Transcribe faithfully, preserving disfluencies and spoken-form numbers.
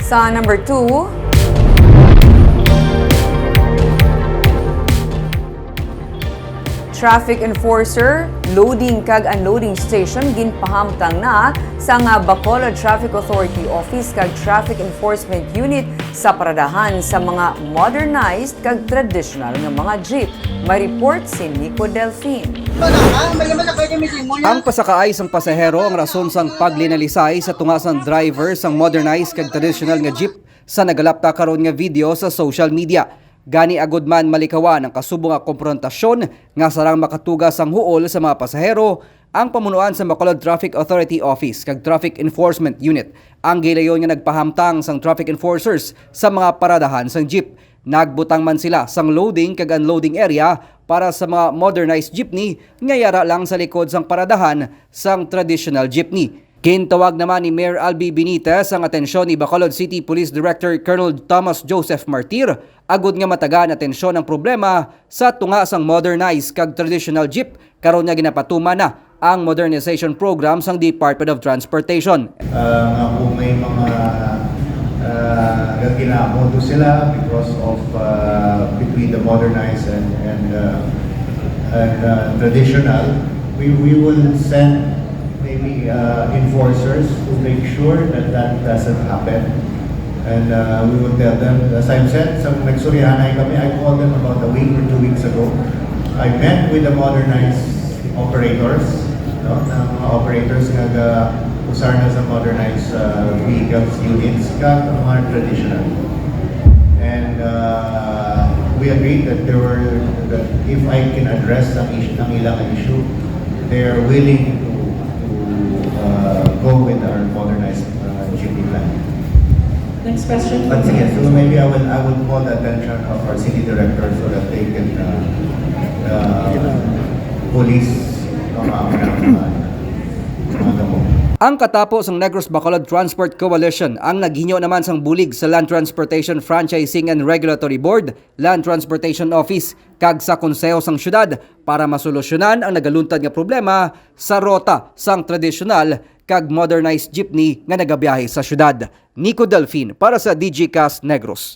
Sa number two, traffic enforcer, loading kag unloading station ginpahamtang na sang Bacolod Traffic Authority Office kag Traffic Enforcement Unit sa paradahan sa mga modernized kag traditional nga mga jeep. May report si Nico Delfin. Ang pasakaay sang pasahero ang rason sang paglinalisay sa tunga sang driver sang modernized kag traditional nga jeep sa nagalapta karon nga video sa social media. Gani, agud man malikawan ang kasubong nga komprontasyon nga sarang makatuga sang huol sa mga pasahero, ang pamunuan sa Bacolod Traffic Authority Office kag Traffic Enforcement Unit ang gilayon nga nagpahamtang sang traffic enforcers sa mga paradahan sang jeep. Nagbutang man sila sang loading kag unloading area para sa mga modernized jeepney nga yara lang sa likod sang paradahan sang traditional jeepney. Gintawag naman ni Mayor Albi Benitez ang atensyon ni Bacolod City Police Director Colonel Thomas Joseph Martir agud nga matagaan atensyon ang problema sa tunga sang modernized kag traditional jeep karon nga ginapatuman na ang modernization program sang Department of Transportation. Uh, nga kung may mga uh, nagkinamodo sila because of uh, between the modernized and and, uh, and uh, traditional, we, we will send maybe uh, enforcers to make sure that that doesn't happen. And uh, we will tell them, as I've said, sa nagsuryahanay kami, I called them about a week or two weeks ago. I met with the modernized operators, no, ng mga operators nga ga-usar na sa modernized uh, vehicles units kag ang mga traditional. And uh, we agreed that there were that if I can address ang issue, ang ilang issue, they are willing to to uh, go with our modernized uh, G P plan. Next question. But sige, so maybe I will I will call the attention of our city director so that they can uh, uh, police mga mga mga gamot. Ang katapo sang Negros Bacolod Transport Coalition ang naghinyo naman sang bulig sa Land Transportation Franchising and Regulatory Board, Land Transportation Office, kag sa Konseho sang Syudad para masolusyonan ang nagaluntad nga problema sa rota sang tradisyonal kag modernized jeepney nga nagabiyahe sa syudad. Nico Delfin para sa D G Cast Negros.